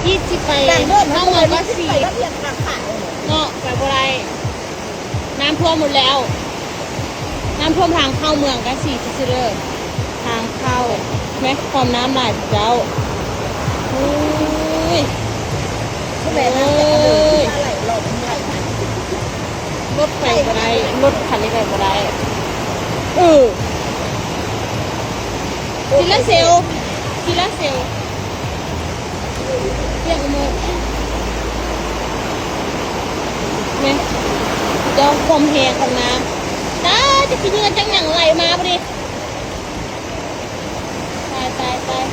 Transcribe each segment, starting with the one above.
ທີ່ຊິໄປເຂົ້າເມືອງກາສີເນາະ ໄປບໍ່ໄດ້ ນ້ຳຖ້ວມໝົດແລ້ວ ນ້ຳຖ້ວມທາງເຂົ້າເມືອງກາສີຊື່ໆເດີ ທາງເຂົ້າ ແມ່ ຄວາມນ້ຳຫຼາຍເຈົ້າ ໂອ້ຍ ໂອ້ຍ ລົດໄປບໍ່ໄດ້ ລົດຄັນນີ້ໄປບໍ່ໄດ້ ເອີ ທີລະເຊວ ທີລະເຊວ ປຽກໝົດ ແມ່ນ ເຈົ້າ ຄວາມແຮງຂອງນ້ຳ ຕາຍ ຈັກຊິເຫຍື່ອຈັກຫຍັງໄຫຼມາບໍ່ນີ້ ຕາຍ ຕາຍ ຕາຍ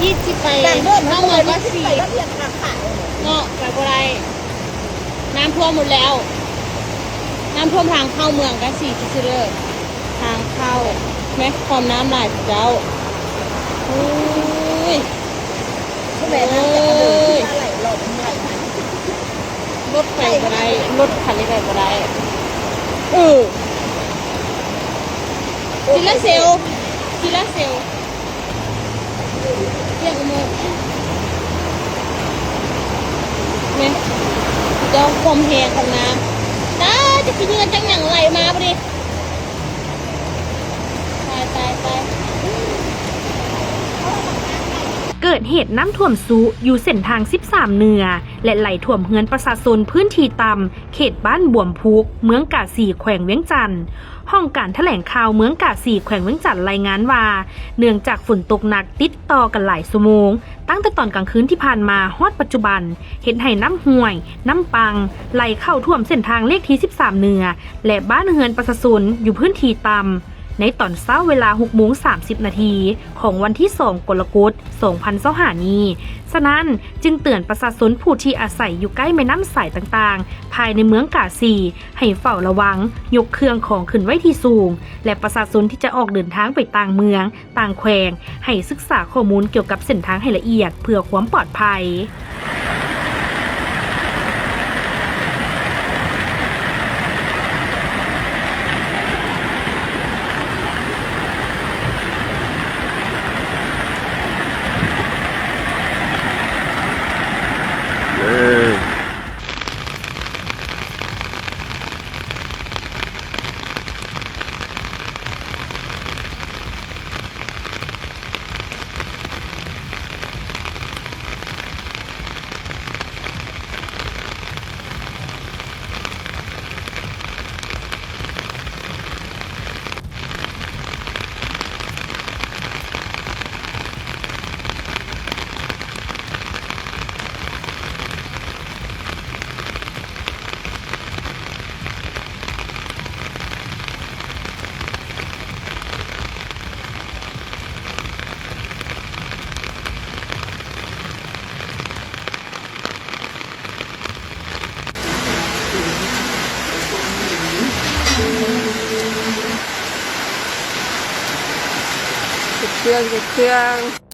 ທີ່ຊິໄປເຂົ້າເມືອງກາສີເນາະ ໄປບໍ່ໄດ້ ນ້ຳຖ້ວມໝົດແລ້ວ ນ້ຳຖ້ວມທາງເຂົ້າເມືອງກາສີຊື່ໆເດີ ທາງເຂົ້າ ແມ່ນ ຄວາມນ້ຳຫຼາຍເຈົ້າ ໂອ້ຍ ໂອ້ຍ ລົດໄປບໍ່ໄດ້ ລົດຄັນນີ້ໄປບໍ່ໄດ້ ເອີ ທີລະເຊວ ທີລະເຊວ ປຽກໝົດ ແມ່ນ ເຈົ້າ ຄວາມແຮງຂອງນ້ຳ ຕາຍ ຈັກຊິເຫຍື່ອຈັກຫຍັງໄຫຼມາບໍ່ນີ້ ຕາຍ ຕາຍ ຕາຍ ເກີດເຫດນ້ຳຖ້ວມຊຸຢູ່ເສັ້ນທາງສິບສາມເໜືອ ແລະ ໄຫຼຖ້ວມເຮືອນປະຊາຊົນພື້ນທີ່ຕ່ຳ ເຂດບ້ານບວມພຸກ ເມືອງກາສີ ແຂວງວຽງຈັນ. ຫ້ອງການຖະແຫຼງຂ່າວເມືອງກາສີ ແຂວງວຽງຈັນ ລາຍງານວ່າ ເນື່ອງຈາກຝົນຕົກໜັກຕິດຕໍ່ກັນຫຼາຍຊົ່ວໂມງ ຕັ້ງແຕ່ຕອນກາງຄືນທີ່ຜ່ານມາຮອດປັດຈຸບັນ ເຮັດໃຫ້ນ້ຳຫ້ວຍ, ນ້ຳປັ່ງ ໄຫຼເຂົ້າຖ້ວມເສັ້ນທາງເລກທີສິບສາມເໜືອ ແລະ ບ້ານເຮືອນປະຊາຊົນຢູ່ພື້ນທີ່ຕ່ຳ ໃນຕອນເຊົ້າເວລາຫົກໂມງສາມສິບນາທີ ຂອງວັນທີສອງ ກໍລະກົດ ສອງພັນຊາວຫ້ານີ້. ສະນັ້ນ, ຈຶ່ງເຕືອນປະຊາຊົນຜູ້ທີ່ອາໄສຢູ່ໃກ້ແມ່ນ້ຳສາຍຕ່າງໆ ພາຍໃນເມືອງກາສີ ໃຫ້ເຝົ້າລະວັງ, ຍົກເຄື່ອງຂອງຂຶ້ນໄວ້ທີ່ສູງ ແລະ ປະຊາຊົນທີ່ຈະອອກເດີນທາງໄປຕ່າງເມືອງ, ຕ່າງແຂວງ ໃຫ້ສຶກສາຂໍ້ມູນກ່ຽວກັບເສັ້ນທາງໃຫ້ລະອຽດ ເພື່ອຄວາມປອດໄພ. ເກັບເຄື່ອງ ເກັບເຄື່ອງ.